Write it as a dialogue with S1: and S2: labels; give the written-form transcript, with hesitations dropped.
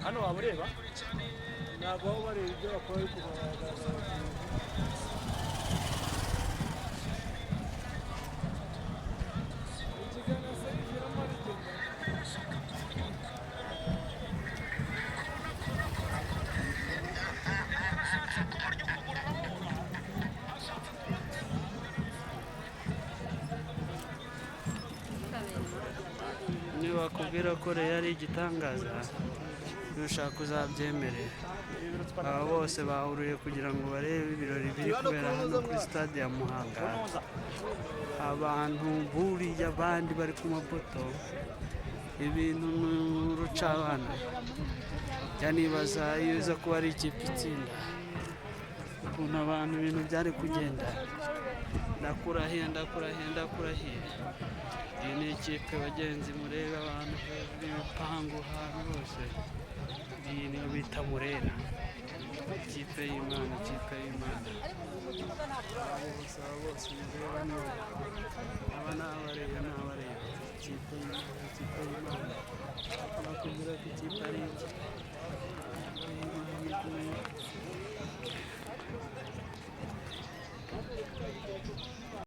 S1: Hano waba ureba.
S2: Ntabwo baba bareba ibyo bakora, ariko baragaragaza abakinnyi. Ikiganiro Seriviramo rigenda.
S3: Nibakubwira ko Reyo ari igitangaza, nushaka uzabyemere. Aba bose bahuriye kugira ngo barebe ibirori biri kubera hano kuri stade ya Muhanga. Abantu buriye, abandi bari ku mapoto, ibintu ni urucabana. Jya nibaza iyo iza kuba ari ikipe itsinda, ukuntu abantu ibintu byari kugenda. Ndakurahiye, ndakurahiye, ndakurahiye, iyi ni ikipe. Bagenzi, murebe abantu hejuru y'ibipangu ahantu hose. Iyi niyo bita Murera, ikipe y'Imana, ikipe y'Imana. Abo bose, aba bose mureba nibo, aba ni abareba, ni abareba ikipe y'Imana, ikipe y'Imana. Bakubwira ko ikipe ari iki.